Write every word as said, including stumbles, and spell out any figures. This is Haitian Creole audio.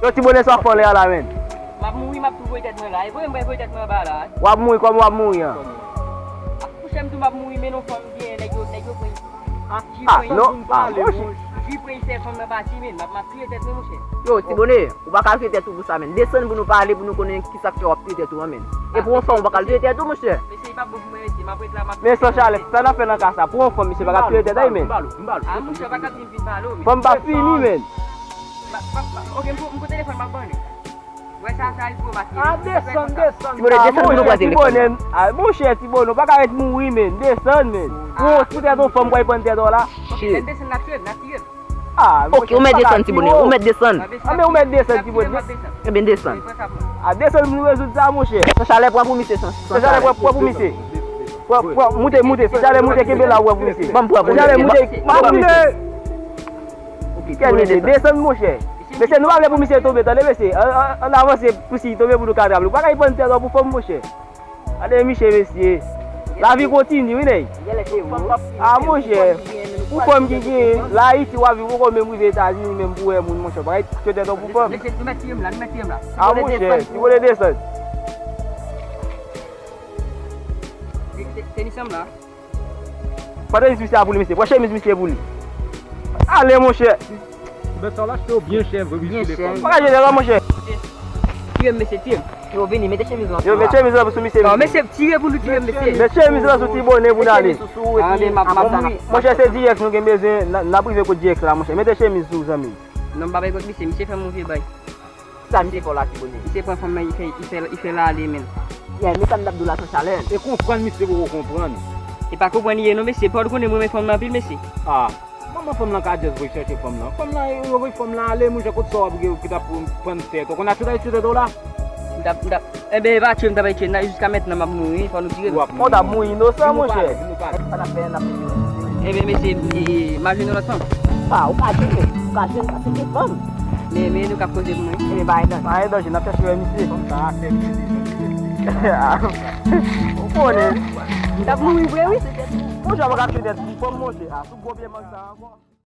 Yo, Ti Bone, sa w ap fè anlè a la, menn? M ap mouri, m ap tou voye tèt mwen la. E voye m voye tèt mwen anba la. W ap mouri kòman w ap mouri an? Monchè, m di w m ap mouri, men non fanm gen, nèg yo, nèg yo pran Ah, non, ah, monchè. Ji pran sèl fanm nan pati, menn. M ap, m ap touye tèt mwen, monchè. Yo, Ti Bone, ou pa ka touye tèt ou pou sa, menn. Desann pou nou pale, pou nou konnen kisa k fè w ap touye tèt ou an, menn. E pou yon fanm, ou pa ka touye tèt ou, monchè. Mesye, li pa bon pou mwen rete, m ap ret la, m ap Men San Chalè, sa n ap fè nan ka sa? Pou yon fanm, misye pa ka touye tèt li, menn. Ah, monchè, pa ka vin, vin pale w, menn. Fanm pa fini, menn. Ok, m pou, m pou telefòn, m ap ban li. Wè sa, sa, li pou mati. Ah, desann, desann. Ti Bone, desann pou nou pran telefòn nan. Ah, monchè, Ti Bone, ou pa ka ret mouri, menn. Desann, menn. Pou, pou tèt yon fanm, w pral pran tèt ou la. Ok, lè n desann, n ap tire m, n ap tire m. Ah, ok, ou mèt desann, Ti Bone, ou mèt desann. Ah, men ou mèt desann, Ti Bone. Ebyen, desann. Ah, desann pou nou rezoud sa, monchè. San Chalè pran pou misye, San, San Chalè pran, pran pou misye. Pran, pran, moute, moute, San Chalè moute, kenbe la, ou pran pou misye. Ban m pran pou misye. San Chalè moute, pran pou misye. Kèt mesye, desann, monchè. Mesye, nou pa vle pou misye tonbe, tande, mesye. Ann, ann, ann avanse pou si li tonbe pou nou ka atrape l. Ou pa ka pran tèt ou pou fanm, monchè. Gade misye, mesye. Lavi kontinye, wi, nèg. Ah, monchè. Pou fanm ki genyen, la Ayiti w ap viv, ou poko menm rive Etazini, menm pou wè moun, monchè. Ou pa ka touye tèt ou pou fanm. Mesye, nou mèt tire m la, nou mèt tire m la. Ah, monchè, Ti Bone, desann. Se, se, se li sanm la. Pran chemiz misye a pou li, mesye. Pran chemiz misye pou li. Ale, monchè. Bèt sa w la achte yo byen chè, vre, wi, sou lekòl. Pran chemiz la, monchè. Tire m, mesye, tire m. Yo, vini, mete chemiz lan sou. Yo, met chemiz lan sou misye. Non, mesye, tire pou nou tire m, mesye. Met chemiz lan sou Ti Bone pou n ale. Ah, men m ap, m ap, m ap. Monchè, se dirèk nou gen bezwen, n a, n ap rive kot dirèk la, monchè. Mete chemiz sou, zanmi. Non, m pa bay kont misye, misye fè move bay. Sa misye fè w la, Ti Bone? Misye pran fanm nan, li fè, li fè, li fè l ale, menn. Yeah, men sa m t ap di w la, San Chalè. E konprann misye poko konprann. E pa konprann li ye non, mesye. Paul konnen m renmen fanm nan anpil, mesye. Ah, kòman fanm lan ka just voye chèche fanm lan? Fanm lan, yo voye fanm lan ale, monchè, kot sa w ap gen ki t ap pran tèt ou? Konn a tout a etidye w la? M t ap, m t ap, enben, e pa tchwe m t ap etchwe, jiska mentnan m ap mouri, fò nou tire m. Ou ap mouri. Ou t ap mouri inosan, monchè. Sa n ap fè, n ap fè. Enben, mesye, e, e, m a jwenn yon lòt fanm. Pa, ou ka jwenn, ou ka jwenn, paske se fanm. Men, men nou k ap koze pou mwen. Enben, pa gen danje. Pa gen danje, n ap chèche wè misye. Fanm sa a fè misye desann. Ou konnen. L ap mouri vre, wi. Monchè, ou pa ka touye tèt pou fanm, monchè. A, sou gwo pye mank sa ankò.